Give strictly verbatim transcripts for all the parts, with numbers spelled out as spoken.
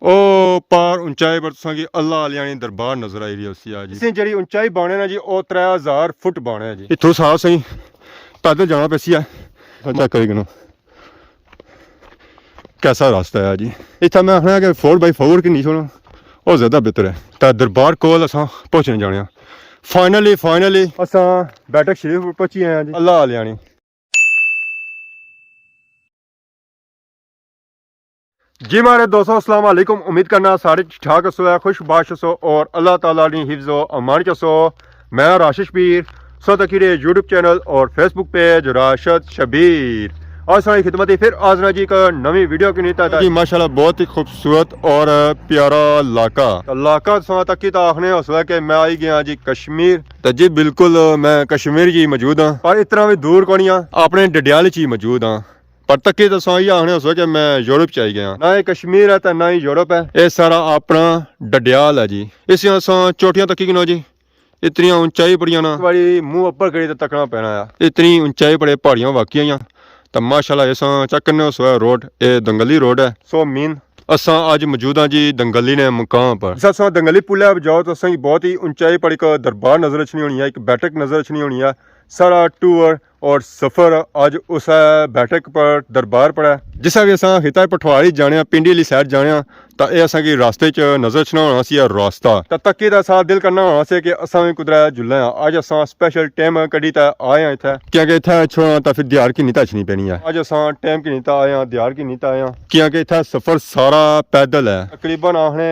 او پار اونچائی پر تساں کی اللہ علیانی دربار نظر آئی رہی ہوسی آ جی۔ اسیں جڑی اونچائی بانے نا جی، او ترے ہزار فٹ بانے جی۔ اتھوں سا سائیں پیدل جانا پیسی ہے۔ چیک کری کنو کیسا راستہ ہے جی۔ اتھا میں آخنا کہ فور بائی فور کی نہیں چھوڑا، او زیادہ بہتر ہے۔ تا دربار کول اساں پہنچنے جانے ہاں۔ فائنلی، فائنلی اساں بیٹھک شریف پر پہنچی آئے ہاں جی۔ اللہ علیانی۔ جی ماڑے دوستو، السلام علیکم۔ امید کرنا سارے ٹھیک ٹھاک ہسو، ہے خوش باش ہسو اور اللہ تعالیٰ نی حفظ و امان چ ہسو۔ میں راشد شبیر، سو تکی رہے یوٹیوب چینل اور فیس بک پیج راشد شبیر۔ آج ساری خدمت ہی پھر حاضر ہاں جی ایک نوی ویڈیو کی نیتا جی۔ ماشاءاللہ بہت ہی خوبصورت اور پیارا علاقہ۔ علاقہ سو تکی تا آخنے ہسو ہے کہ میں آئی گیا جی کشمیر۔ تے جی بالکل میں کشمیر جی موجود ہاں، پر اتنا بھی دور کونی ہاں، اپنے ڈڈیال چ ہی موجود ہاں۔ پر تکی تے تساں ایہہ آخنے ہوسو کہ میں یورپ چ آئی گیا۔ نہ اے کشمیر ہے تے نہ ہی یورپ ہے، اے سارا اپنا ڈڈیال ہے جی۔ اس یہاں اساں چوٹیاں تکی کنو جی، اتنیاں اونچائی پڑیاں نا۔ بڑی منہ اپر کری تے تکنا پینا ہے۔ اتنی اونچائی پڑے پہاڑیاں واقعی آئیاں۔ تے ماشاءاللہ اساں چیک کرنے ہوسو روڈ، اے دنگلی روڈ ہے۔ سو مین اساں اج موجود ہاں جی دنگلی نے مقام پر۔ جس اساں دنگلی پل ہے جاؤ تو اساں کی بہت ہی اونچائی پر ایک دربار نظر اچھنی ہونی ہے، ایک بیٹھک نظر اچھنی ہونی ہے۔ سارا ٹور اور سفر اج اس بیٹھک پر دربار پر ہے۔ جسا بھی اساں خطہ پٹھواری جانے ہاں، پنڈی علی سائیڈ جانے ہاں، تاں اے اساں کی راستے چ نظر اچھنا ہونا سی اے راستہ۔ تاں تکی دا ساتھ دل کرنا ہونا سی کہ اساں وی کدرے جلنے ہاں۔ اج اساں سپیشل ٹائم کڈی تے آئے ہاں اتھے۔ کیونکہ اتھے چھوڑنا تاں پھر دیہاڑ کنی تے اچھنی پینی ہے۔ اج اساں ٹائم کنی تے آئے ہاں، دیہاڑ کنی تے آئے ہاں۔ کیونکہ اتھے سفر سارا پیدل ہے۔ تقریباً آخنے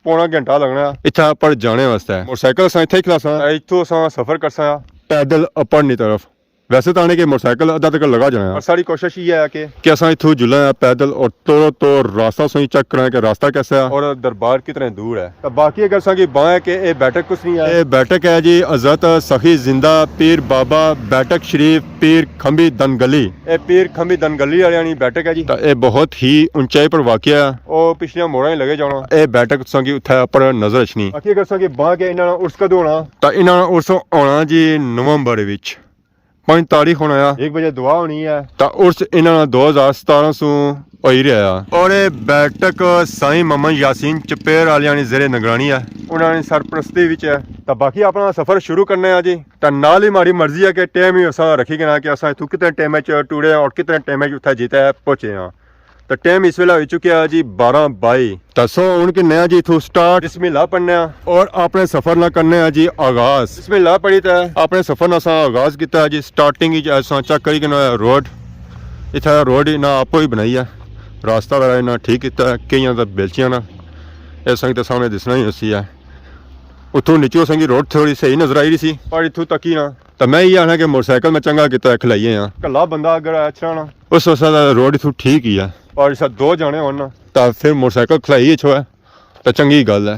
پونا گھنٹہ لگنا۔ اتھے اپر جانے واسطے موٹر سائیکل اساں اتھے ہی کھلاساں۔ اتھوں اساں سفر کرساں۔ پیدل اپر نی طرف۔ ویسے تاں آنے کہ موٹر سائیکل ادھا تک لگا جانا ہے۔ پر ساڑی کوشش یہ ہے کہ کہ اساں اتھوں جلنا ہے پیدل اور توڑو توڑ راستہ سوئی چیک کرنا ہے کہ راستہ کیسا ہے۔ اور دربار کتنے دور ہے۔ تو باقی اگر اساں کی بائیں کہ اے بیٹھک کس نی ہے۔ اے بیٹھک ہے جی حضرت سخی زندہ پیر بابا بیٹھک شریف پیر کھمبی دنگلی۔ اے پیر کھمبی دنگلی والیاں نی بیٹھک ہے جی۔ تو اے بہت ہی اونچائی پر واقع ہے۔ او پچھلیاں موڑاں ہی لگے جانا۔ اے بیٹھک تساں کی اتھے اپر نظر اچھنی۔ باقی اگر اساں کی بائیں کہ انہاں نا عرس کدوں ہونا۔ تو انہاں نا عرس ہونا جی نومبر وچ۔ پنج تاریخ ہونا آ۔ ایک بجے دعا ہونی ہے۔ تا عرس انہاں نا دو ہزار ستارہ سوں ہوئی رہیا۔ اور اے بیٹھک سائیں محمد یاسین چپیر آلیاں نی زیر نگرانی ہے۔ انہاں نی سرپرستی وچ ہے۔ تا باقی اپنا سفر شروع کرنے آں جی۔ تا نال ہی ماڑی مرضی ہے کہ ٹائم ہی اساں رکھی گنا کہ اساں اتھوں کتنے ٹائم وچ ٹرے اور کتنے ٹائم وچ اتھے جیتے پہنچے ہاں۔ تے ٹائم اس ویلے ہوئی چکیا ہے جی بارہ بائی۔ تے سو ہن کننے آں جی اتھوں سٹارٹ۔ بسم اللہ پڑھنے آں۔ اور اپنے سفر نا کرنے آں جی آغاز۔ بسم اللہ پڑھی تے اپنے سفر نا اساں آغاز کیتا ہے جی۔ سٹارٹنگ وچ اساں چیک کری کنو روڈ۔ اتھے روڈ انہاں آپو ہی بنائی ہے۔ راستہ وغیرہ انہاں ٹھیک کیتا ہے۔ کئیاں تے بیلچیاں نا۔ اے سنگ تے سامنے دسنا ہی ہوسی ہے۔ اتھوں نیچوں سنگی روڈ تھوڑی صحیح نظر آئی رہی سی۔ پر اتھوں تکی نا۔ تے میں ایہہ آخنا کہ موٹر سائیکل میں چنگا کیتا ہے کھلائیے آں۔ کلا بندہ اگر اچھنا نا۔ اس واسطے تاں روڈ اتھوں ٹھیک ہی ہے۔ پر اساں دو جانے ہون نا۔ تاں فر موٹر سائیکل کھلائی اچھو ہے۔ تاں چنگی گل ہے۔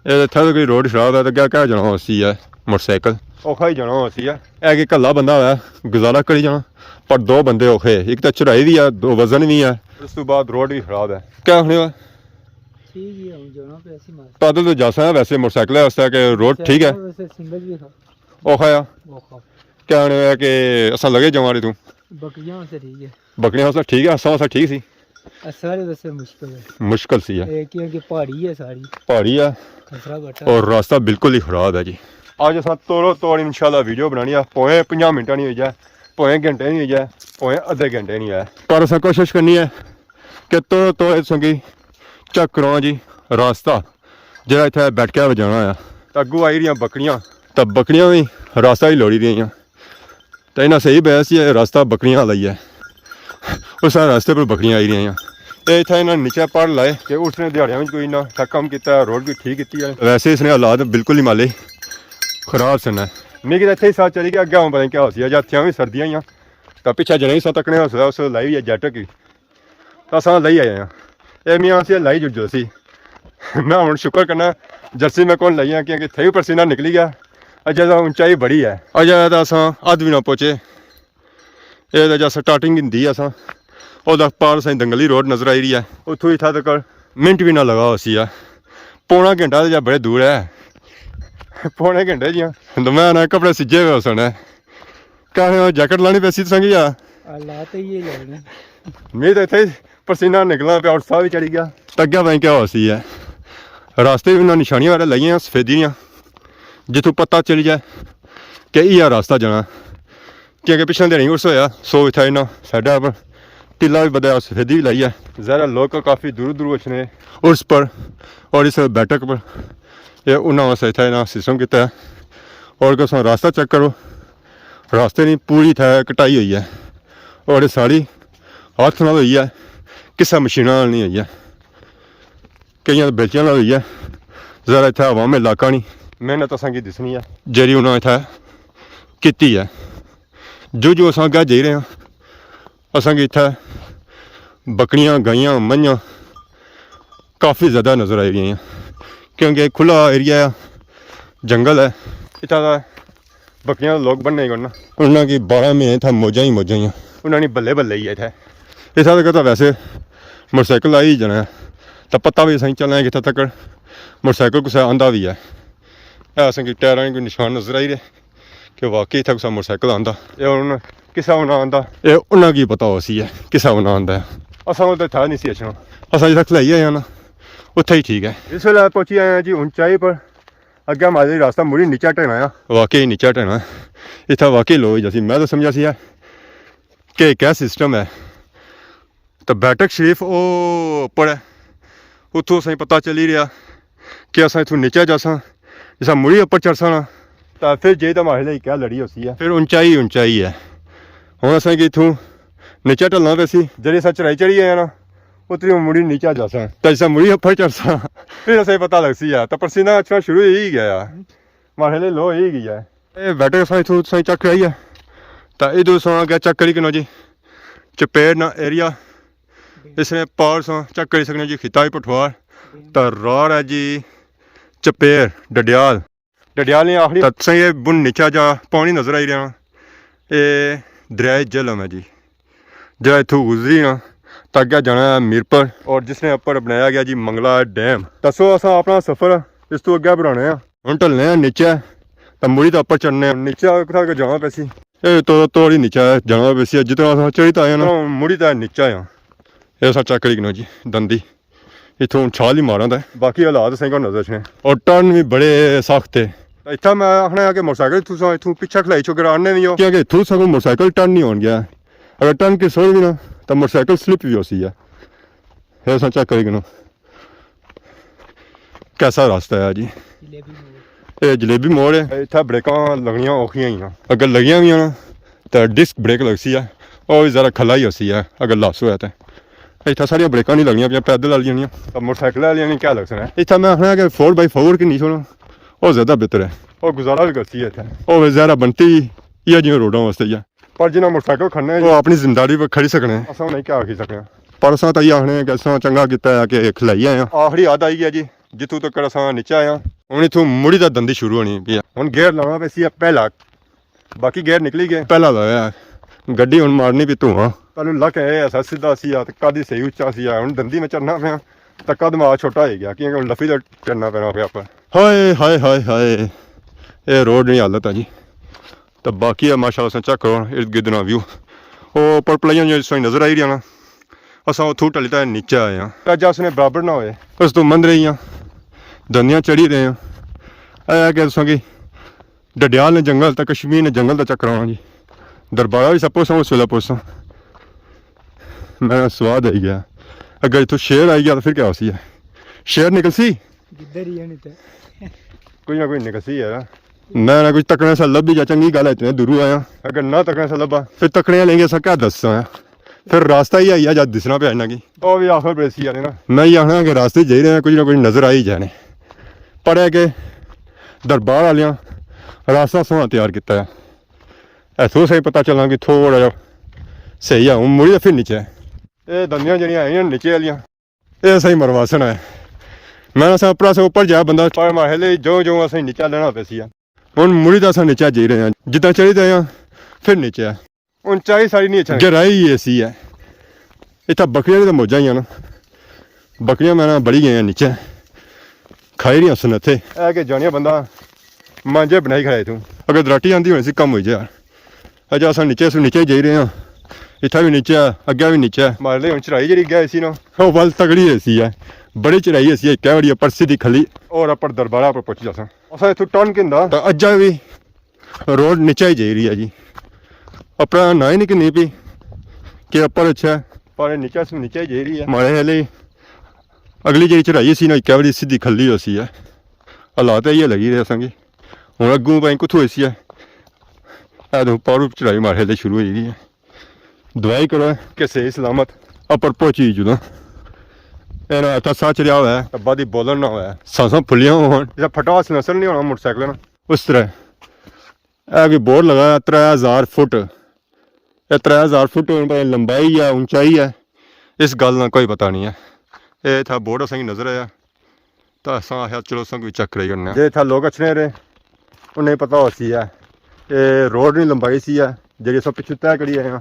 اے اتھا تاں کوئی روڈ خراب ہے تاں کیا کیا جانا ہوسی ہے موٹر سائیکل۔ اوکھا ہی جانا ہوسی ہے۔ اے کہ کلا بندہ ہویا گزارا کری جانا۔ پر دو بندے اوکھے، ایک تاں چڑھائی وی ہے، دو وزن وی ہے۔ اس تو بعد روڈ وی خراب ہے۔ کیا آخنے ہو؟ ٹھیک ہی ہے، ہن جانا پیا سی مارکیٹ۔ پیدل تو جاساں ویسے موٹر سائیکل ہے واسطے کہ روڈ ٹھیک ہے۔ ویسے سنگل وی تھا۔ اوکھا آ۔ اوکھا۔ کیا آخنے ہو کہ اساں لگے جاواں رے توں؟ بکریاں واسطے ٹھیک ہے۔ بکریاں واسطے ٹھیک ہے، اساں واسطے ٹھیک سی۔ اساں واسطے مشکل ہے۔ مشکل سی ہے۔ اے کیونکہ پہاڑی ہے ساری۔ پہاڑی ہے۔ کھسرا بٹا۔ اور راستہ بالکل ہی خراب ہے جی۔ اج اساں توڑو توڑ انشاءاللہ ویڈیو بنانی ہے، پویں پنجاہ منٹاں نی ہوئی جائے، پویں گھنٹے نی ہوئی جائے، پویں ادھے گھنٹے نی ہوئی جائے۔ پر اساں کوشش کرنی ہے کہ توڑو توڑ سنگی چیک کراں جی راستہ۔ جیڑا اتھے بیٹھ کے جانا ہے۔ تے اگوں آئی رہیاں بکریاں۔ تے بکریاں وی راستہ ہی لوڑی رہیاں۔ تے انہاں صحیح بیا سی، اے راستہ بکریاں آلا ہی ہے۔ اس راستے پر بکریاں آئی رہیاں۔ اے اتھے انہاں نیچے پڑ لائے کہ اس نے دیہاڑیاں وچ کوئی نہ تھا کم کیتا، روڈ بھی ٹھیک کیتی ہے۔ ویسے اس نے حالات بالکل ہی مالے خراب سن۔ میں کہ اتھے ہی ساتھ چلی گیا، اگے ہوں پتہ نہیں کیا ہوسی، اجا اتھیاں وی سردیاں ہیاں۔ تے پچھے جنے سا تکنے ہوسا، اس لائی ہوئی ہے جیٹ کی۔ تاں اساں لئی آئے آں۔ اے میاں اسی لائی جو جرسی۔ میں ہن شکر کرنا جرسی میں کون لائی آں، کیونکہ تھئی پرسینہ نکلی گیا۔ اجے تاں اونچائی بڑی ہے۔ اجے تاں اساں ادھ وی نہ پہنچے۔ اے تاں جا سٹارٹنگ ہندی اساں۔ او دا پار سائیں دنگلی روڈ نظر آئی رہی ہے۔ اتھوں اتھا تک منٹ وی نہ لگا ہوسی ہے۔ پونا گھنٹہ تاں جا بڑے دور ہے۔ پونے گھنٹے جیاں۔ تو میں نہ کپڑے سجے ہوئے ہوسن ہے۔ کہنے او جیکٹ لانی پیسی تساں کی یا؟ اللہ تے یہ لگنے۔ میں تو اتھے ہی پسینہ نکلنا پیا اور ساہ بھی چڑھی گیا۔ تگیا بھائی کیا ہوسی ہے، راستے بھی انہاں نشانیاں وغیرہ لگیاں سفیدی دیاں، جتھوں پتہ چلی جائے کہ ایہہ راستہ جانا۔ کیونکہ پچھلے دن عرس ہویا، سو اتھا انہاں سائیڈا پر ٹیلا بھی بدھا، سفیدی بھی لائی ہے۔ ظاہر ہے لوگ کافی دور دور اچھنے عرس پر اور اس بیٹھک پر، یہ انہاں واسطے اتھا انہاں سسٹم کیتا ہے۔ اور اگر تساں راستہ چیک کرو، راستے نی پوری اتھا کٹائی ہوئی ہے اور یہ ساری ہاتھ نال ہوئی ہے، کسے مشیناں نال نہیں ہوئی ہے۔ کئیاں بیلچیاں نال ہوئی ہے۔ ذرا اتھا عوام علاقہ نی محنت اساں کی دسنی ہے، جیڑی انہاں اتھا کیتی ہے۔ جو جو اساں اگے جائی رہے ہاں، اساں کی اتھا بکریاں، گائیاں، منجھاں کافی زیادہ نظر آئی رہی ہیں، کیونکہ کھلا ایریا ہے، جنگل ہے۔ اتھا دا بکریاں دا لوگ بننے ہی کرنا۔ انہاں کی بارہ مہینے اتھا موجاں ہی موجاں ہی ہیں۔ انہاں نے بلے بلے ہی ہے اتھا۔ اتھا تک تاں ویسے موٹرسائیکل آئی جانا ہے، تاں پتہ بھی اساں چلنا ہے کہ اتھا تک موٹرسائیکل کسے آندا بھی ہے۔ اے اساں کی ٹائراں نے کوئی نشان نظر آئی رہے کہ واقعی اتھا کسا موٹرسائیکل آندا۔ اے ہن کسا ہونا آندا، اے انہاں کی پتہ ہوسی ہے کسا ہونا آندا ہے۔ اساں کول تاں تھا نہیں سی اچھنا۔ اساں جتھا کھلائی آئے ہاں نا، اتھا ہی ٹھیک ہے۔ اس ویلے پہنچی آئے ہاں جی اونچائی پر۔ اگے ہمارے راستہ مڑی نیچا ٹہنا آ۔ واقعی نیچا ٹہنا ہے۔ اتھا واقعی لو ہی جاسی۔ میں تو سمجھا سی ہے کہ کیا سسٹم ہے۔ تو بیٹھک شریف او اپر ہے۔ اتھوں اساں پتہ چلی رہیا کہ اساں اتھوں نیچے جاساں، جساں مڑی اپر چڑھساں نا، تاں پھر جے تاں ماڑے لیے کیا لڑی ہوسی ہے۔ پھر اونچائی اونچائی ہے۔ ہن اساں کی اتھوں نیچے ٹلنا پیسی۔ جیڑھی اساں چڑھائی چڑھی آئے نا، اتری مڑی نیچے جاساں۔ تاں جساں مڑی اپر چڑھساں، پھر اساں پتہ لگسی ہے۔ تاں پسینہ اچھنا شروع ہی گیا ہے۔ ماڑے لیے لو ہی گیا ہے۔ اے بیٹھک اساں اتھوں تساں چیک کرائی ہے۔ تاں ادھر تساں اگے چیک کری کنو جی۔ چپیر نا ایریا، اس نے پار تساں چیک کری سکنے جی، خطہ ہی پٹھوار۔ تاں رار ہے جی چپیر، ڈڈیال۔ ڈڈیال نے آخری۔ تاں تساں یہ بن نیچا جا پانی نظر آئی رہنا۔ اے دریائے جہلم ہے جی۔ جہڑا اتھوں گزری نا، تاں اگے جانا ہے میرپور۔ اور جس نے اپر بنایا گیا جی منگلا ڈیم۔ دسو اساں اپنا سفر اس تو اگے بڑھانے آں۔ ہن ٹلنے آں نیچے، تاں مڑی تاں اپر چڑھنے آں۔ نیچے کتھا تک جانا پیسی؟ اے تو توڑی نیچے جانا پیسی، جتنا اساں چڑھی تاں آئے نا۔ ہاں، مڑی تاں نیچے آں۔ اے اساں چیک کری کنو جی، دندی۔ اتھوں چھال ہی مارا تھا۔ باقی حالات اساں کو نظر اچھنے۔ اور ٹرن بھی بڑے سخت ہے۔ اتھا میں آخنا ہے کہ موٹرسائیکل تساں اتھوں پچھے کھلائی چھوڑ کے آنے نہیں ہو۔ کیونکہ اتھوں ساکوں موٹرسائیکل ٹرن نہیں ہون گیا۔ اگر ٹرن کی سوچ بھی نا، تاں موٹرسائیکل سلپ بھی ہوسی ہے۔ اے اساں چیک کری کنو۔ کیسا راستہ ہے جی؟ جلیبی موڑ۔ اے جلیبی موڑ ہے۔ اتھا بریکاں لگنیاں اوکھیاں ہی نا۔ اگر لگیاں بھی نا، تاں ڈسک بریک لگسی ہے۔ او بھی ذرا کھلا ہی ہوسی ہے، اگر لس ہویا تاں۔ اتھا ساریاں بریکاں نہیں لگنیاں پیاں، پیدل آلیاں نہیں۔ تاں موٹرسائیکل آلیاں نہیں کیا لگ سکنا ہے؟ اتھا میں آخنا کہ فور بائی فور کنی چھوڑو، او زیادہ بہتر ہے۔ او گزارا بھی کرسی ہے اتھا۔ او وی ذرا بنتی یا جیویں روڈاں واسطے یا۔ پر جنہاں موٹرسائیکل کھڑنے او اپنی ذمہ داری پر کھڑی سکنے۔ اساں انہیں کیا آکھی سکنے؟ پر اساں تاں یہ آخنے کہ اساں چنگا کیتا ہے کہ کھلائی آئے ہاں۔ آخری حد آئی گیا جی، جتھوں تک اساں نیچے آئے ہاں۔ ہن اتھوں مڑی تاں دندی شروع ہونی پئی ہے۔ ہن گیئر لانا پیسی ہے پہلا، باقی گیئر نکلی گئے۔ پہلا لایا ہے۔ گڈی ہن مارنی پئی دھواں۔ پہلو لک ہے ایسا سیدھا سی آ، تے قد ہی صحیح اچا سی آ۔ ہن دندی میں چڑھنا پیا، تے قد مارا چھوٹا ہوئی گیا، کیونکہ ہن لفی تے چڑھنا پینا پیا اپر۔ ہائے، ہائے، ہائے، ہائے۔ اے روڈ نی حالت ہے جی۔ تے باقی ہے ماشاءاللہ، اساں چیک کرو ارد گرد نا ویو۔ او اپر پلائیاں جو اس طرح نظر آئی رہیا نا، اساں اتھوں ٹلی تے نیچے آئے ہاں۔ تے جا اس نے برابر نہ ہوئے۔ اس تو مندرے ہی ہاں، دندیاں چڑھی رہے ہاں۔ اے ہے کہ تساں کی ڈڈیال نے جنگل تے کشمیر نے جنگل دا چکر آنا جی۔ دربارہ بھی سب پوساں، اس ویلے پوساں۔ میں سواد آئی گیا۔ اگر اتھوں شیر آئی گیا تو پھر کیا ہوسی ہے؟ شیر نکلسی؟ جدھر ہی ہے نہیں تے۔ کوئی نہ کوئی نکلسی ہے نا۔ میں نہ کچھ تکنے سا لبھی جا، چنگی گل ہے، اتنے دوروں آیا۔ اگر نہ تکنے سا لبھا، پھر تکنے والے گے اساں کیا دساں ہے؟ پھر راستہ ہی آئی گیا جد دسنا پیا انہاں کی۔ او بھی آخر پیسی آنے نا۔ میں یہ آخنا کہ راستے جائی رہے ہیں، کچھ نہ کچھ نظر آئی جانے۔ پر ہے کہ دربار آلیاں راستہ سوہنا تیار کیتا ہے۔ اتھوں صحیح پتہ چلنا کہ تھوڑا جہا صحیح ہے، ہن مڑی تے پھر نیچے۔ اے دندیاں جیڑھیاں آئیاں نیچے آلیاں، اے اساں کی مرواسن ہے۔ میں اساں اپر اساں اپر جایا بندہ، پر ماڑے لیے جو جو اساں نیچے لینا پیسی ہے۔ ہن مڑی تے اساں نیچے جائی رہے ہیں، جتنا چڑھی تے آئے ہاں، پھر نیچے ہے۔ ہن چائی ساری نہیں اچھا۔ گہرائی ایسی ہے۔ اتھا بکریاں نی تے موجاں ہی نا۔ بکریاں میں نہ بڑی گئیاں نیچے۔ کھائی رہیاں سن اتھے۔ اے کہ جانیا بندہ مانجے بنائی کھڑا اتھوں۔ اگر دراٹی آندی ہونی سی کم ہوئی جائے۔ اچھا، اساں نیچے سو نیچے ہی جائی رہے ہاں۔ اتھا بھی نیچے ہے، اگے بھی نیچے ہے۔ مارے لے ہن چڑھائی جیڑی گیا سی نا، او ول تگڑی ہوئی سی ہے، بڑی چڑھائی ہوئی سی ہے، کہہ بڑی اپر سیدھی کھلی۔ اور اپر دربارہ اپر پہنچی جاساں۔ اساں اتھوں ٹرن کیندا تے اجا بھی روڈ نیچے ہی جائی رہی ہے جی۔ اپنا نہ ہی نہیں کہ نہیں پی کہ اپر اچھا ہے۔ پر نیچے سے نیچے ہی جائی رہی ہے۔ مارے ہلے اگلی جیڑی چڑھائی سی نا، کہہ بڑی سیدھی کھلی ہوئی سی ہے۔ حالات یہ لگی رہے اساں کی۔ ہن اگوں پائیں کتھوں ہوئی سی ہے۔ اے تو پاروں چڑھائی مارے ہلے شروع ہوئی گئی ہے۔ دعائی کرو کہ صحیح سلامت اپر پہنچی جلوں۔ اے نا اتھا ساہ چڑھیا ہوا ہے، ابا دی بولن نہ ہوا ہے۔ سانساں پھلیاں ہون۔ جیسا پھٹا سلنسر نہیں ہونا موٹر سائیکل نا۔ اس طرح۔ اے کوئی بورڈ لگا ہے، ترے ہزار فٹ۔ اے ترے ہزار فٹ ہن پتہ نہیں لمبائی ہے، اونچائی ہے۔ اس گل نا کوئی پتہ نہیں ہے۔ اے اتھا بورڈ اساں کی نظر آیا۔ تاں اساں آخیا چلو اساں کوئی چیک کرائی کرنے آں۔ جے اتھا لوگ اچھنے رہے، انہیں پتہ ہوسی ہے۔ اے روڈ نی لمبائی سی ہے، جیڑی اساں پچھوں طے کری آئے آں۔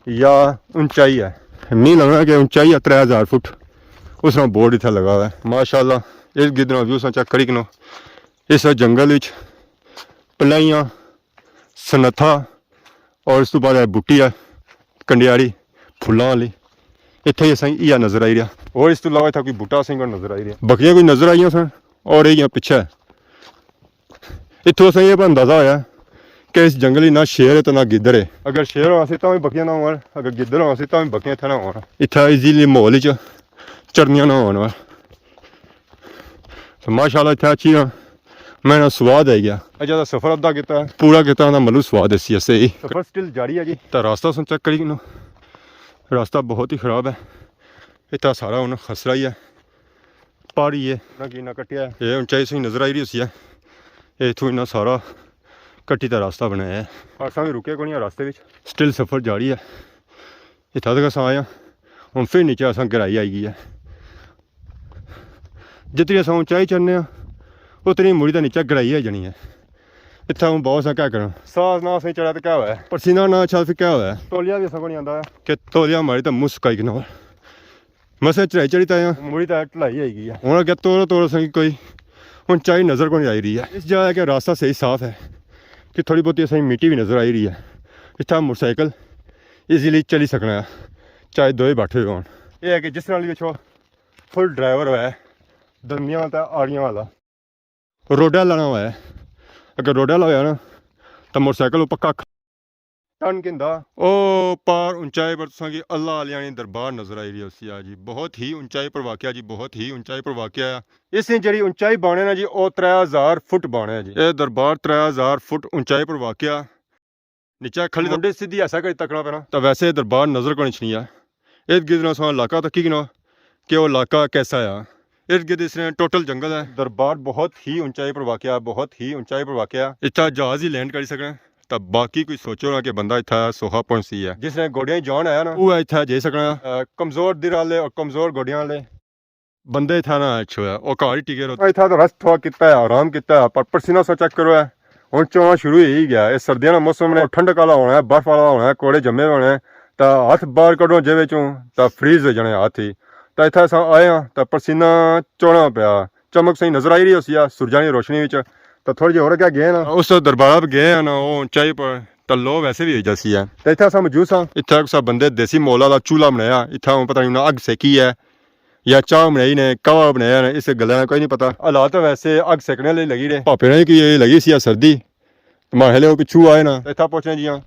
یا اونچائی ہے۔ می لگنا کہ اونچائی ہے ترے ہزار فٹ۔ اس طرح بورڈ اتھا لگا ہوا ہے۔ ماشاءاللہ، اس گدنا ویو اساں چیک کری کنو۔ اس جنگل وچ پلائیاں، سنتھا اور اس تو بعد اے بوٹی ہے کنڈیاری پھلاں والی۔ اتھے ہی اساں کی ایہا نظر آئی رہیا۔ اور اس تو علاوہ اتھا کوئی بوٹا اساں کی نظر آئی رہیا۔ بکریاں کوئی نظر آئیاں سن اور ایہا پچھے۔ اتھوں اساں کی اے اندازہ ہویا کہ اس جنگل وچ نہ شیر ہے تے نہ گدڑ ہے۔ اگر شیر ہونا سی تاں وی بکریاں نہ ہون، اگر گدڑ ہونا سی تاں وی بکریاں اتھے نہ ہون۔ اتھا ایزیلی ماحول وچ چرنیاں نہ ہون۔ تو ماشاءاللہ اتھا اچھی نا میں نا سواد آئی گیا۔ اجا دا سفر ادھا کیتا ہے۔ پورا کیتا نا ملو سواد ایسی ایسے ہی۔ سفر سٹل جاری ہے جی۔ تے راستہ سن چیک کری کنو۔ راستہ بہت ہی خراب ہے۔ اتھا سارا ہن خسرا ہی ہے۔ پہاڑی ہے۔ نہ کی نہ کٹیا ہے۔ اے اونچائی سن نظر آئی رہی ہوسی ہے۔ اے اتھوں انہاں سارا کٹی تے راستہ بنایا ہے۔ اساں وی رکے کونی راستے وچ۔ سٹل سفر جاری ہے۔ اتھا تک اساں آئے آں، ہن فر نیچے اساں گہرائی آئی گئی ہے۔ جتنی اساں اونچائی چڑھنے آں، اتنی مڑی تے نیچے گہرائی آئی جانی ہے۔ اتھا ہن بہت اساں کیا کراں؟ ساہ نہ اساں چڑھا تے کیا ہویا ہے؟ پسینہ نہ اچھا فر کیا ہویا ہے؟ تولیا وی اساں کو نہیں آندا ہے۔ کہ تولیا ماری تے منہ سکائی کنال۔ مساں چڑھائی چڑھی تے آئے آں۔ مڑی تے ڈھلائی آئی گئی ہے۔ ہن اگے توڑو توڑو اساں کی کوئی اونچائی نظر کو نہیں آئی رہی ہے۔ اس جگہ کہ راستہ صحیح صاف ہے کہ تھوڑی بہت اساں کی مٹی وی نظر آئی رہی ہے۔ اتھا موٹر سائیکل ایزیلی چلی سکنا ہے، چاہے دوئے بیٹھے ہوئے ہون۔ یہ ہے کہ جس نال وی اچھو فل ڈرائیور ہوئے، دندیاں تے آڑیاں والا۔ روڈا لانا ہوئے، اگر روڈا لایا نا، تاں موٹر سائیکل او پکا کھ-، ٹن کیندا۔ او پار اونچائی پر تساں کی اللہ علیانی دربار نظر آئی رہی ہوسی آ جی، بہت ہی اونچائی پر واقع جی، بہت ہی اونچائی پر واقع ہے۔ اس نی جیڑی اونچائی بانے نا جی، او ترے ہزار فٹ بانے ہے جی۔ اے دربار ترے ہزار فٹ اونچائی پر واقع۔ نیچے کھلی تو منڈے سیدھی ایسا کری تکنا پینا۔ تاں ویسے دربار نظر کو نہیں چنیا۔ ارد گرد نہ سونا علاقہ تکی گنا کہ وہ علاقہ کیسا ہے۔ ارد گرد اس نے ٹوٹل جنگل ہے۔ دربار بہت ہی اونچائی پر واقع ہے، بہت ہی اونچائی پر واقع ہے۔ اتھا جہاز ہی لینڈ کری سکنا۔ تاں باقی کوئی سوچو نہ کہ بندہ اتھا سوہا پہنچ سی ہے۔ جس نے گوڈیاں جان آیا نا، وہ اتھا جائی سکنا۔ اے، کمزور دل والے اور کمزور گوڈیاں والے بندے اتھا نہ اچھو ہے، او گھر ہی ٹکے رہو۔ اتھا تو ریسٹ تھوڑا کیتا ہے، آرام کیتا ہے، پر پسینہ سا چیک کرو ہے۔ ہن چونا شروع ہی گیا ہے، سردیاں نا موسم ہے، ٹھنڈک والا ہونا ہے، برف والا ہونا ہے، کوڑے جمے ہوئے ہونے ہیں، تا ہاتھ باہر کڈو جیبے چوں، تا فریز ہو جانے ہاتھ ہی۔ تا اتھا اساں آئے ہاں، تا پسینہ چونا پیا، چمک صحیح نظر آئی رہی ہوسی ہے سورجا نی روشنی وچ۔ تا تھوڑے جے ہور اگے گئے نا، اس دربارہ پہ گئے ہیں نا، او اونچائی پر، تا لو ویسے بھی ہو جاسی ہے۔ تا اتھا اساں موجود ساں۔ اتھا کسا بندے دیسی ماحول والا چولہا بنایا، اتھا ہن پتہ نہیں انہاں اگ سیکی ہے۔ یا چاہ بنائی نے، قہوہ بنایا نے، اس گلاں نا کوئی نہیں پتہ۔ حالات ویسے اگ سیکنے آلی لگی رہے۔ پاپے نے کہ یہ لگی سی سردی، ماڑے ہلے وہ پچھو آئے نا، اتھا پہنچنے جیاں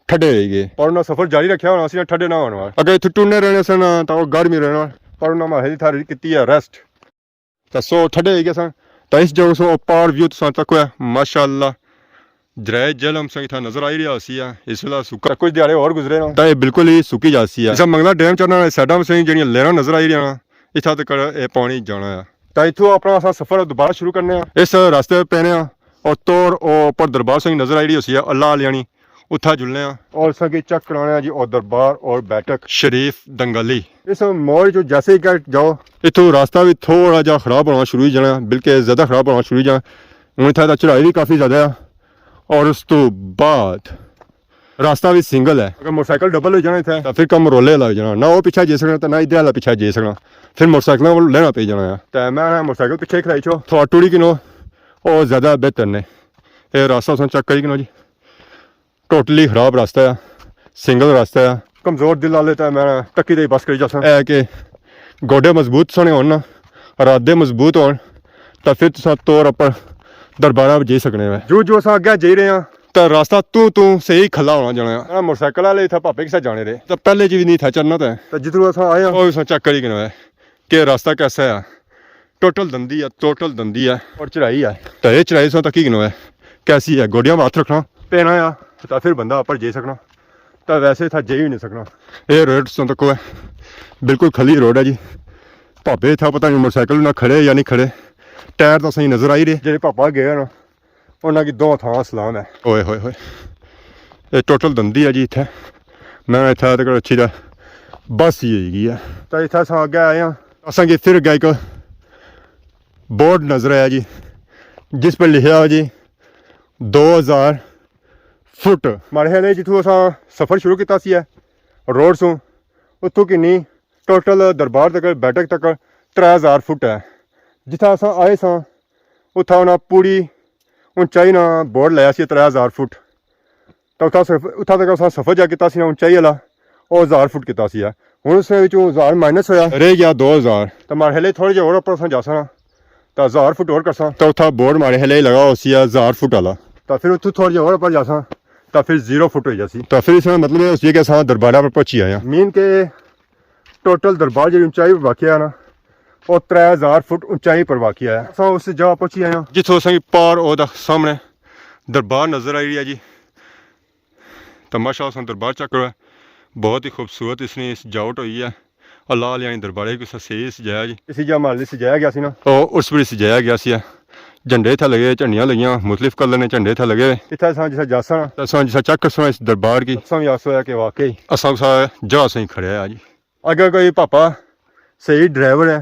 ٹھڈے ہوئی گئے۔ پر انہاں سفر جاری رکھیا ہونا سی نا، ٹھڈے نہ ہونا۔ اگر اتھے ٹرنے رہنے سن نا، تاں وہ گرمی رہنا۔ پر انہاں ماڑے ہلے تھا کیتی ہے ریسٹ۔ تاں سو ٹھڈے ہوئی گئے سن۔ تاں اس جگہ سو پار ویو تساں تکو ہے، ماشاءاللہ۔ دریا جہلم سنگ اتھا نظر آئی رہیا ہوسی ہے، اس ویلے سکا۔ تاں کچھ دیہاڑے ہور گزرے نا۔ تاں یہ بالکل ہی سکی جاسی ہے۔ اساں منگلا ڈیم چڑھنا آلے سائیڈاں سنگ جیہڑیاں لہراں نظر آئی رہیاں نا، اتھا تک اے پانی جانا ہے۔ تاں اتھوں اپنا اساں سفر دوبارہ شروع کرنے آں۔ اس راستے پہ پینے آں، اور توڑ او اوپر دربار سنگ نظر آئی رہی ہوسی ہے، اللہ علیانی، اتھا جلنے آں۔ اور اساں کی چیک کرانے آں جی، او دربار اور بیٹھک شریف دنگلی۔ اس موڑ چوں جیسے ہی کہ جاؤ، اتھوں راستہ بھی تھوڑا جہا خراب ہونا شروع ہوئی جانا، بلکہ زیادہ خراب ہونا شروع ہوئی جانا۔ ہن اتھا تاں چڑھائی بھی کافی زیادہ ہے، اور اس تو بعد راستہ بھی سنگل ہے۔ اگر موٹر سائیکل ڈبل ہوئی جانا اتھا، تاں پھر کم رولے والا ہوئی جانا، نہ وہ پیچھے جائی سکنا، تاں نہ ادھر والا پیچھے جائی سکنا، پھر موٹر سائیکلاں کول لینا پئی جانا ہے۔ تاں میں موٹر سائیکل پیچھے کھلائی چھو، تھوڑا ٹوری کنو، وہ زیادہ بہتر نے۔ اے راستہ تساں چیک کری کنو جی۔ ٹوٹلی خراب راستہ ہے، سنگل راستہ ہے، کمزور دل آلے تے میں ٹکی تے ہی بس کری جاساں۔ اے کہ گوڈے مضبوط سنے ہون نا، ارادے مضبوط ہون، تاں فر تساں طور اپر درباراں جائی سکنے وے۔ جو جو اساں اگے جائی رہے ہاں، تاں راستہ توں توں صحیح کھلا ہونا جانا ہے۔ موٹر سائیکل آلے اتھا پاپے کسے جانے رہے، تاں پہلے جی وی نہیں تھا چڑھنا تے۔ تاں جدھروں اساں آئے ہاں، او اساں چیک کری گھنو ہے کہ راستہ کیسا ہے۔ ٹوٹل دندی ہے، ٹوٹل دندی ہے اور چڑھائی ہے۔ تاں اے چڑھائی اساں تکی گھنو ہے، کیسی ہے، گوڈیاں وچ ہتھ رکھنا پینا ہے، تاں فر بندہ اپر جائی سکنا۔ تاں ویسے اتھا جائی وی نہیں سکنا۔ اے روڈ تساں تکو ہے، بالکل کھلی روڈ ہے جی۔ پاپے اتھا پتہ نہیں موٹر سائیکل نہ کھڑے یا نہیں کھڑے، ٹائر تاں صحیح نظر آئی رہے۔ جیہڑے پاپا گئے نا، انہاں کی دو تھاں سلام ہے۔ اوئے ہوئے ہوئے، اے ٹوٹل دندی ہے جی اتھے۔ میں اتھا تک اچھی دا بس ہی ہوئی گئی ہے۔ تاں اتھا اساں اگے آئے ہاں، اساں کی فر اگے ایک بورڈ نظر آیا جی، جس پر لکھیا ہوا جی دو ہزار فٹ۔ ماڑے خیال ہے جتھوں اساں سفر شروع کیتا سی ہے روڈ سوں، اتھوں کنی ٹوٹل دربار تک، بیٹھک تک ترے ہزار فٹ ہے۔ جتھا اساں آئے ساں، اتھا انہاں پوری اونچائی نا بورڈ لایا سی ترے ہزار فٹ۔ تاں اتھا سف-، اتھا تک اساں سفر جا کیتا سی نا اونچائی آلا، او ہزار فٹ کیتا سی ہے۔ ہن اس نے وچوں ہزار مائنس ہویا، رہ گیا دو ہزار۔ تاں ماڑے خیال ہے تھوڑے جے ہور اپر اساں جاساں نا، تاں ہزار فٹ ہور کرساں۔ تاں اتھا بورڈ ماڑے خیال ہے لگا ہوسی ہے ہزار فٹ آلا۔ تاں فر اتھوں تھوڑے جے ہور اپر جاساں، تاں فر زیرو فٹ ہوئی جاسی۔ تاں فر اس نا مطلب اے ہوسی ہے کہ اساں دربارہ پر پہنچی آئے آں۔ مین کہ ٹوٹل دربار جیہڑی اونچائی پر واقع ہے نا، او ترے ہزار فٹ اونچائی پر واقع ہے۔ اساں اس جگہ پہنچی آئے آں۔ جتھوں اساں کی پار او دا سامنے دربار نظر آئی رہی ہے جی۔ تاں ماشاءاللہ اساں دربار چیک کرو، بہت ہی خوبصورت اس نی سجاوٹ ہوئی ہے۔ اللہ علیاں نی دربارے کی اساں صحیح سجایا جی۔ اسی جگہ محل سجایا گیا سی نا۔ او اس بڑی سجایا گیا سی۔ جھنڈے اتھا لگے، جھنڈیاں لگیاں، مختلف کلر نے جھنڈے اتھا لگے۔ اتھا اساں جسا جاساں نا، اساں جسا چیک کرساں اس دربار کی، اساں وی آسو ہے کہ واقعی اساں اسا جگہ اساں کھڑے آ جی۔ اگر کوئی پاپا صحیح ڈرائیور ہے،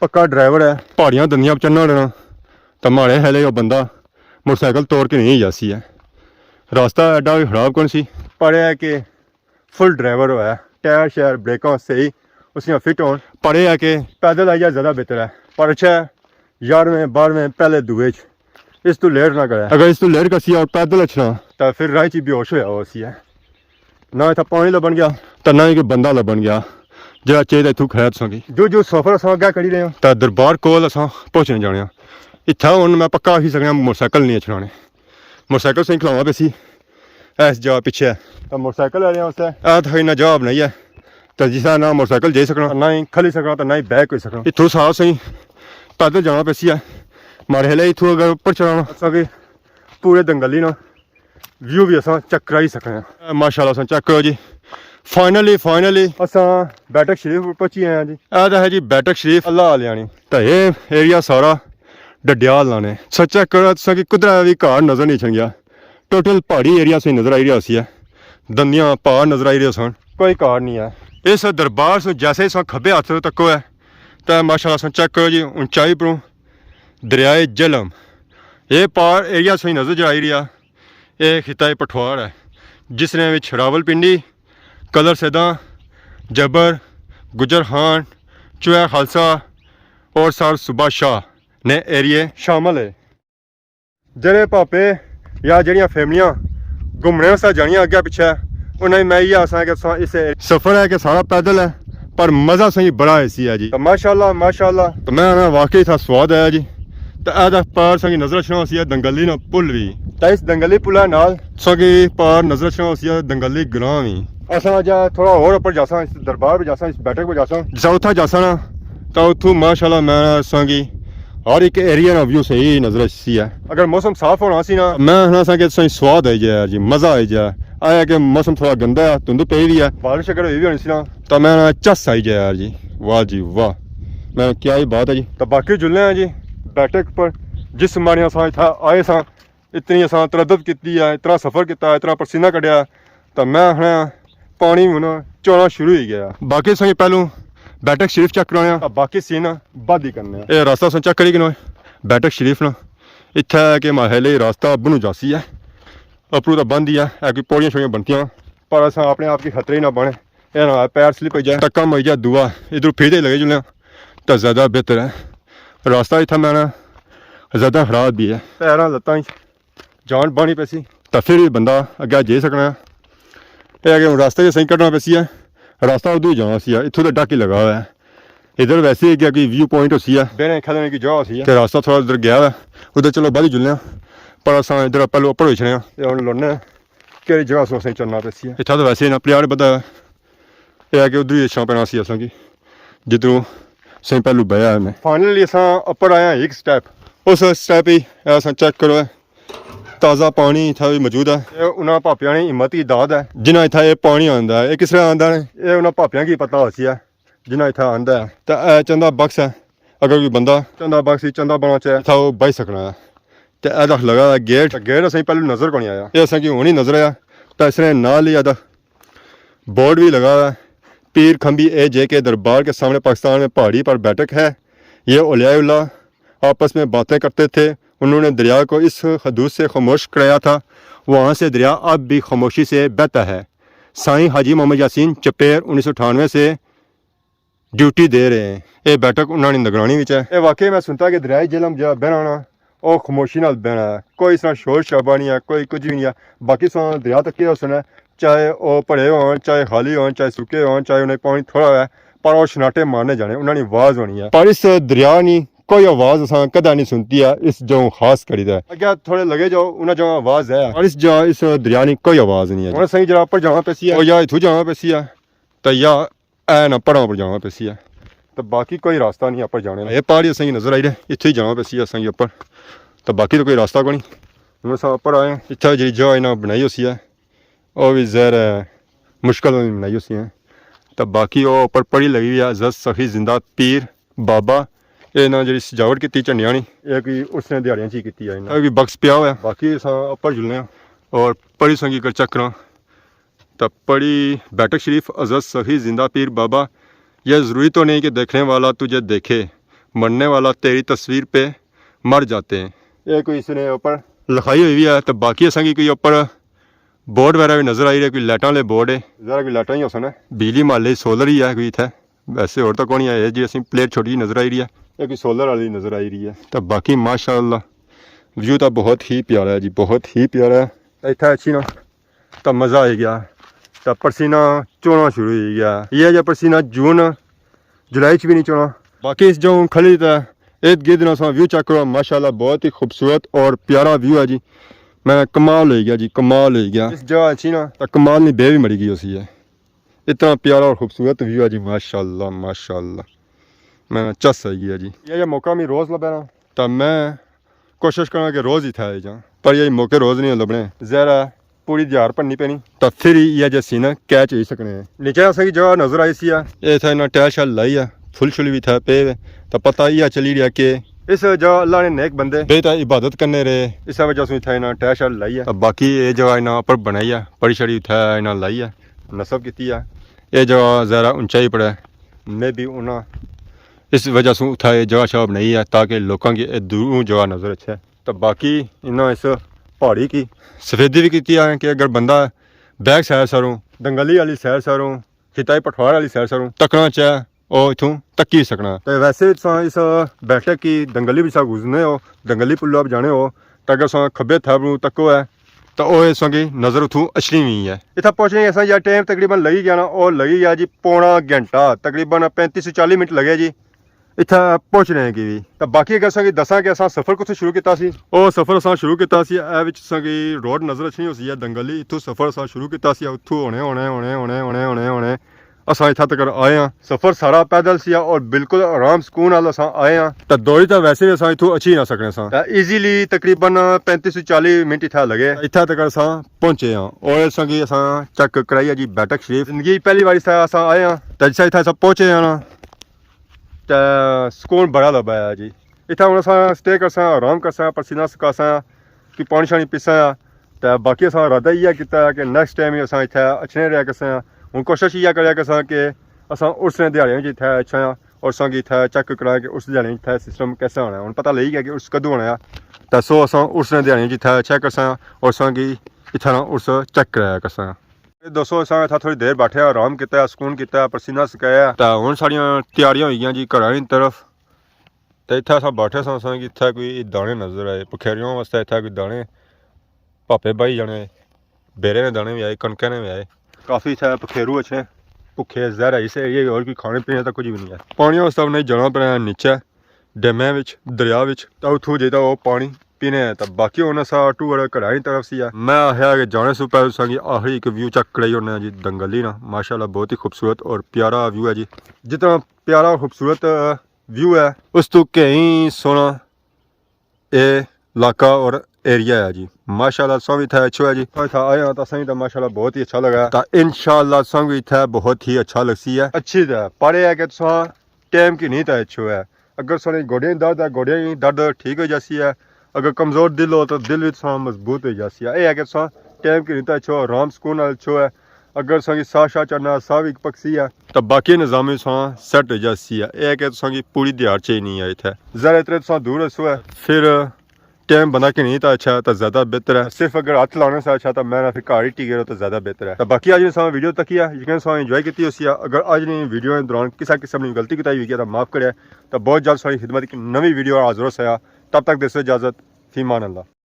پکا ڈرائیور ہے، پہاڑیاں دندیاں چڑھنا رہنا، تاں ماڑے خیال ہے او بندہ موٹر سائیکل توڑ کے نہیں جاسی ہے۔ راستہ ایڈا وی خراب کون سی۔ پڑھے ہے کہ فل ڈرائیور ہویا، ٹائر شائر بریکاں صحیح اس نیاں فٹ ہون۔ پڑھے ہے کہ پیدل آئی جا زیادہ بہتر ہے، پر اچھا ہے یارویں بارویں پہلے دوئے چ اس تو لیٹ نہ کرے۔ اگر اس تو لیٹ کرسی اور پیدل اچھنا، تاں فر راہ چ بے ہوش ہویا ہوسی ہے۔ نہ اتھا پانی لبن گیا، تاں نہ ہی کوئی بندہ لبن گیا جیہڑا چاہیدا اتھوں کھڑا تساں کی۔ جو جو سفر اساں اگے کری رہے ہاں، تاں دربار کول اساں پہنچنے جانے ہاں۔ اتھا ہن میں پکا آکھی سکنا موٹر سائیکل نہیں اچھنانے۔ موٹر سائیکل سائیں کھلاواں پیسی۔ اس جا پچھے۔ تاں موٹر سائیکل آلے واسطے اے تاں انہاں جا بنائی ہے۔ تاں جس طرح نہ موٹر سائیکل جائی سکنا، نہ ہی کھلی سکنا، تاں نہ ہی بیک ہوئی سکنا۔ اتھوں ساف سائیں پیدل جانا پیسی ہے۔ ماڑے خیال ہے اتھوں اگر اوپر چڑھانا، اساں کی پورے دنگلی نا ویو وی اساں چیک کرائی سکنے ہیں۔ اے ماشاءاللہ اساں چیک کرو جی، فائنلی، فائنلی اساں بیٹھک شریف اپر پہنچی آئے ہیں جی۔ اے تاں ہے جی بیٹھک شریف اللہ علیانی۔ تاں اے ایریا سارا ڈڈیال لانے۔ سچ چیک کرو، تساں کی کدرے وی گھر نظر نہیں اچھن گیا۔ ٹوٹل پہاڑی ایریا سائیں نظر آئی رہیا سی ہے۔ دندیاں پہاڑ نظر آئی رہے سن۔ کوئی گھر نہیں ہے۔ اس دربار سوں جیسے ہی ساں کھبے ہتھ تکو ہے، تاں ماشاءاللہ ساں چیک کرو جی، اونچائی پروں دریائے جہلم۔ اے پار ایریا سائیں نظر جائی رہیا۔ اے خطہ پٹھوار ہے، جس نے وچ راولپنڈی، کلر سیداں، جبر، گجر خان، چوہے خالصہ اور سر صبح شاہ نے ایریے شامل ہے۔ جیہڑے پاپے یا جیہڑیاں فیملیاں گھومنے واسطے جانیاں اگے پچھے، انہاں میں ایہہ آساں کہ تساں اس سفر ہے کہ سارا پیدل ہے، پر مزہ سہی بڑا ایسی ہے جی۔ تاں ماشاءاللہ، ماشاءاللہ۔ تاں میں آنا واقعی تھا سواد آیا جی۔ تاں اے دا پار سنگی نظر اچھنا ہوسی ہے دنگلی نا پل وی۔ تاں اس دنگلی پلا نال سنگی پار نظر اچھنا ہوسی ہے دنگلی گراں وی۔ اساں اجا تھوڑا ہور اوپر جاساں، اس دربار پہ جاساں، اس بیٹھک پہ جاساں۔ جسا اتھا جاساں نا، تاں اتھوں ماشاءاللہ میں سنگی ہر ایک ایریا نا ویو صحیح نظر اچھسی ہے۔ اگر موسم صاف ہونا سی نا، میں آخنا سا کہ تساں سواد آئی جائے یار جی، مزہ آئی جائے۔ اے ہے کہ موسم تھوڑا گندا ہے، دھند پئی وی ہے۔ بارش اگر ہوئی وی ہونی سی نا، تاں میں آخنا چس آئی جائے یار جی۔ واہ جی واہ، میں کیا ہی بات ہے جی۔ تاں باقی جلنے ہیں جی بیٹھک پر، جس ماڑیاں اساں اتھا آئے ساں، اتنی اساں تردد کیتی ہے، اتنا سفر کیتا ہے، اتنا پسینہ کڈیا ہے، تاں میں آخنا پانی ہن چونا شروع ہوئی گیا۔ باقی اساں کی پہلوں بیٹھک شریف چیک کرانے آں۔ باقی سین بعد ہی کرنے آں۔ اے راستہ اساں چیک کری گھنو بیٹھک شریف نا۔ اتھے ہے کہ ماڑے خیال راستہ بنو جاسی ہے۔ اپروں تاں بند ہی ہے، اے کوئی پوڑیاں شوڑیاں بنتیاں۔ پر اساں اپنے آپ کی خطرے نہ بنے۔ اے نہ ہوئے پیر سلپ ہوئی جائے، ٹکا مری جائے، دعا ادھروں پھر تے لگے جلنے تاں زیادہ بہتر ہے۔ راستہ اتھا میں نا زیادہ خراب بھی ہے۔ پیراں لتاں اچ جان بانی پیسی۔ تاں فر وی بندہ اگے جائی سکنا ہے۔ اے اگے ہن راستہ جے سائیں کڈنا پیسی ہے، راستہ ادھر ہی جانا سی ہے، اتھوں تے ڈاکی لگا ہوا ہے۔ ادھر ویسے ہی اگے کوئی ویو پوائنٹ ہوسی ہے، بینے کھلنے کی جگہ ہوسی ہے۔ تے راستہ تھوڑا ادھر گیا ہوا ہے، ادھر چلو بعد ہی جلنے آں، پر اساں ادھر پہلو اپر ہوئی چھڑے آں۔ تے ہن لونے کیڑی جگہ سوں اساں چلنا پیسی ہے۔ اتھا تو ویسے ہی نا پلیار بدھا ہے، اے ہے کہ ادھر ہی اچھنا پینا سی اساں کی، جدھروں سائیں پہلو بیا ہے میں۔ فائنلی اساں اپر آئے ہیں ایک سٹیپ، اس سٹیپ ہی اساں چیک کرو ہے، تازہ پانی اتھا بھی موجود ہے۔ اے انہاں پاپیاں نی ہمت کی داد ہے۔ جنہاں اتھا اے پانی آندا ہے، اے کس طرح آندا ہے؟ اے انہاں پاپیاں کی پتہ ہوسی ہے، جنہاں اتھا آندا ہے۔ تے اے چندہ باکس ہے، اگر کوئی بندہ چندہ باکس وچ چندہ بنا چاہے، اتھا او بہی سکنا ہے۔ تے اے تک لگا ہے گیٹ، تے گیٹ اساں کی پہلے نظر کونی آیا، اے اساں کی ہونی نظر آیا۔ تے اس نے نال ہی ادا بورڈ بھی لگا ہوا ہے، پیر کھمبی اے جے کے دربار کے سامنے پاکستان میں پہاڑی پر بیٹھک ہے۔ یہ اولیاء اللہ آپس میں باتیں کرتے تھے۔ انہوں نے دریا کو اس حدود سے خاموش کرایا تھا، وہاں سے دریا اب بھی خاموشی سے بہتا ہے۔ سائیں حاجی محمد یاسین چپیر انیس سو اٹھانوے سے ڈیوٹی دے رہے ہیں۔ یہ بیٹھک انہوں نے نگرانی وچ ہے۔ یہ واقعی میں سنتا کہ دریائے جہلم جہاں بہنا نا، او خاموشی نال بہنا ہے، کوئی اس طرح شور شرابہ نہیں ہے، کوئی کچھ بھی نہیں ہے۔ باقی ساں دریا تک کے اس نے، چاہے او پڑے ہون، چاہے خالی ہون، چاہے سکے ہون، چاہے انہیں پانی تھوڑا ہے، پر او شناٹے مارنے جانے، انہاں نی آواز ہونی ہے۔ پر اس دریا نی کوئی آواز اساں کدے نہیں سنتی ہے، اس جاؤں خاص کری دے۔ اگے تھوڑے لگے جاؤ، انہاں جاؤں آواز ہے۔ پر اس جا، اس دریا نی کوئی آواز نہیں ہے۔ ہن اساں جڑا اپر جانا پیسی ہے، او یا اتھوں جانا پیسی ہے، تے یا اے نہ پہاڑاں اپر جانا پیسی ہے۔ تے باقی کوئی راستہ نہیں اپر جانے نا۔ اے پہاڑی اساں کی نظر آئی رہے، اتھوں ہی جانا پیسی ہے اساں کی اپر۔ تے باقی تو کوئی راستہ کونی۔ ہن اساں اپر آئے ہیں۔ اتھا جڑی جگہ انہاں بنائی ہوسی ہے، او بھی ظاہر ہے مشکل نال بنائی ہوسی ہے۔ تے باقی او اپر پڑی لگی ہوئی ہے، حضرت سخی زندہ پیر بابا۔ اے انہاں جڑی سجاوٹ کیتی جھنڈیاں نی، اے کوئی اس نے دیہاڑیاں چ ہی کیتی ہے انہاں۔ اے کوئی بکس پیا ہوا ہے۔ باقی اساں اپر جلنے آں اور پڑی سنگی کر چیک کراں۔ تے پڑی بیٹھک شریف، حضرت سخی زندہ پیر بابا، یہ ضروری تو نہیں کہ دیکھنے والا تجھے دیکھے، مرنے والا تیری تصویر پہ مر جاتے ہیں۔ اے کوئی اس نے اپر لکھائی ہوئی بھی ہے، تے باقی اساں کی کوئی اپر بورڈ وغیرہ بھی نظر آئی رہے، کوئی لائٹاں والے بورڈ ہے۔ ذرا کوئی لائٹاں ہی ہوسن۔ بجلی محلے سولر ہی ہے کوئی اتھے، ویسے ہور تاں کونی ہے، جی اسی پلیٹ چھوٹی جی نظر آئی رہی ہے۔ اے کوئی سولر والی نظر آئی رہی ہے۔ تے باقی ماشاءاللہ ویو تاں بہت ہی پیارا ہے جی، بہت ہی پیارا ہے۔ اتھے اچھی نا تاں مزہ آئی گیا۔ تاں پسینہ چونا شروع ہوئی گیا۔ یہ جا پسینہ جون جولائی چ بھی نہیں چونا۔ باقی اس جاؤں کھلی تے ارد گرد نا ساں ویو چیک کرو، ماشاءاللہ بہت ہی خوبصورت اور پیارا ویو ہے جی۔ میں کمال ہوئی گیا جی، کمال ہوئی گیا۔ اس جگہ اچھی نا تاں کمال نی بے بھی مری گئی ہوسی ہے۔ اتنا پیارا اور خوبصورت ویو ہے جی، ماشاءاللہ، ماشاءاللہ۔ میں چس آئی گیا جی۔ یہ جا موقع میں روز لبھے نا۔ تاں میں کوشش کرنا کہ روز ہی تھا جاں، پر یہ موقع روز نہیں لبنے۔ ظاہر ہے پوری دیہاڑ بھننی پینی۔ تاں پھر ہی یہ جے سین کیچ ہوئی سکنے ہیں۔ نیچے اساں کی جگہ نظر آئی سی ہے۔ یہ تھا انہاں ٹہل شہل لائی ہے، پھل شل بھی تھا پے ہوئے۔ تاں پتہ یہ چلی رہیا کہ اس جگہ اللہ نے نیک بندے بے تا عبادت کرنے رہے۔ اس وجہ سے اتھا انہاں ٹہل شہل لائی ہے۔ تاں باقی یہ جگہ انہاں اپر بنائی ہے، پڑی شڑی اتھا انہاں لائی ہے، نصب کیتی ہے۔ یہ جگہ ذرا اونچائی پر ہے، میں بھی انہاں اس وجہ سے اتھا یہ جگہ شاہ بنائی ہے تاکہ لوکاں کی یہ دوروں جگہ نظر اچھے۔ تاں باقی انہاں اس پہاڑی کی سفیدی بھی کیتی ہے کہ اگر بندہ بیک سائڈ سروں، دنگلی والی سائڈ سروں، خطائی پٹھوار والی سائڈ سروں تکنا چاہے، او اتھوں تکی سکنا۔ تے ویسے تساں اس بیٹھک کی دنگلی وچ گزرنے ہو، دنگلی پلو آپ جانے ہو، تاں اگر تساں کھبے تھے پروں تکو ہے، تاں او تساں کی نظر اتھوں اچھنی وی ہے۔ اتھاں پہنچنے اساں یا ٹائم تقریباً لگی گیا نا، او لگی گیا جی پونا گھنٹہ، تقریباً پینتیس سے چالی منٹ لگے جی۔ اتھا پہنچنے کی وی۔ تے باقی اگر اساں کی دساں کہ اساں سفر کتھوں شروع کیتا سی؟ او سفر اساں شروع کیتا سی، اے وچ اساں کی روڈ نظر اچھنی ہوسی ہے دنگلی، اتھوں سفر اساں شروع کیتا سی، اتھوں ہونے، ہونے، ہونے، ہونے، ہونے، ہونے، اساں اتھا تک آئے ہاں۔ سفر سارا پیدل سی اور بالکل آرام سکون نال اساں آئے ہاں۔ تے دوڑی تے ویسے وی اساں اتھوں اچھی نہ سکنے ساں۔ تے ایزیلی تقریباً پینتیس سے چالی منٹ اتھا لگے۔ اتھا تک اساں پہنچے ہاں اور اساں کی اساں چیک کرائی ہے جی بیٹھک شریف۔ زندگی پہلی واری اساں آئے ہاں۔ تے جسا اتھا اساں پہنچے ہاں نا، تے سکون بڑا لبھا ہے جی۔ اتھا ہن اساں سٹے کرساں، آرام کرساں، پسینہ سکاساں، کوئی پانی شانی پیساں۔ تے باقی اساں ارادہ ایہا کیتا ہے کہ نیکسٹ ٹائم وی اساں اتھا اچھنے رہیا کرساں۔ ہن کوشش ایہا کریا کرساں کہ اساں عرس نے دیہاڑیاں وچ اتھا اچھاں اور اساں کی اتھا چیک کرایا کہ عرس دیہاڑیاں وچ اتھا سسٹم کیسا ہونا ہے۔ ہن پتہ لگی گیا کہ عرس کدوں ہونا ہے، تے سو اساں عرس نے دیہاڑیاں وچ اتھا اچھا کرساں اور اساں کی اتھا نا عرس چیک کرایا کرساں۔ اے دوستو، اساں اتھا تھوڑی دیر بیٹھے، آرام کیتا، سکون کیتا، پسینہ سکایا۔ تے ہن ساڑیاں تیاریاں ہوئی گیاں جی گھراں نی طرف۔ تے اتھا اساں بیٹھے ساں، اساں کی اتھا کوئی دانے نظر آئے، پکھیریاں واسطے اتھا کوئی دانے پاپے بائی جانے، بیرے نے دانے وی آئے، کنکے نے وی آئے۔ کافی اتھے پکھیرو اچھنے، بھکھے زہر ہے، اس ایریے اور کوئی کھانے پینے تک کچھ بھی نہیں ہے۔ پانی اس طرف نہیں جانا پڑنا نیچے ڈیمے وچ، دریا وچ، تاں اتھوں جیتا وہ پانی پینے ہے۔ تاں باقی ہن اساں ٹور کڑائی طرف سی ہے۔ میں آخیا کہ جانے سوں پہلے تساں کی آخری ایک ویو چیک کرائی ہونا جی دنگلی نا، ماشاءاللہ بہت ہی خوبصورت اور پیارا ویو ہے جی۔ جتنا پیارا خوبصورت ویو ہے، اس تو کہیں سونا اے علاقہ اور ایریا ہے جی۔ ماشاءاللہ تساں بھی اتھا اچھو ہے جی، تساں اتھا آئے ہاں تاں اساں کی تاں ماشاءاللہ بہت ہی اچھا لگا، تاں انشاءاللہ تساں کی اتھا بہت ہی اچھا لگسی ہے۔ اچھی تھا پر یہ ہے کہ تساں ٹائم کی نہیں تھا اچھو ہے۔ اگر ساڑے گوڈیاں درد ہے، گوڈیاں کی درد ٹھیک ہو جاسی ہے۔ اگر کمزور دل ہو تو دل بھی تساں مضبوط ہو جاسی ہے۔ یہ ہے کہ تساں ٹائم کی نہیں تھا اچھو، آرام سکون نال اچھو ہے۔ اگر تساں کی ساہ شاہ چڑھنا، ساہ بھی پکسی ہے، تو باقی نظام بھی تساں سیٹ ہو جاسی ہے۔ یہ ہے کہ تساں کی پوری دیہاڑ چاہی نہیں ہے اتھے۔ ذرا اتنے تساں دور رسو ہے، پھر ٹائم بندہ کہ نہیں تھا اچھا تو زیادہ بہتر ہے۔ صرف اگر ہاتھ لانے سے اچھا تو میں نہ پھر گھر ہی ٹکے رہو تو زیادہ بہتر ہے۔ تو باقی اج نے ساں ویڈیو تکی ہے، یقین ساں انجوائے کیتی ہوسی ہے۔ اگر اج نے ویڈیو دے دوران کسا قسم کی غلطی کوتاہی ہوئی گیا تو معاف کرے۔ تو بہت جلد ساری خدمت کی نوی ویڈیو حاضر ہوسا۔ تب تک دیسو اجازت، فی امان اللہ۔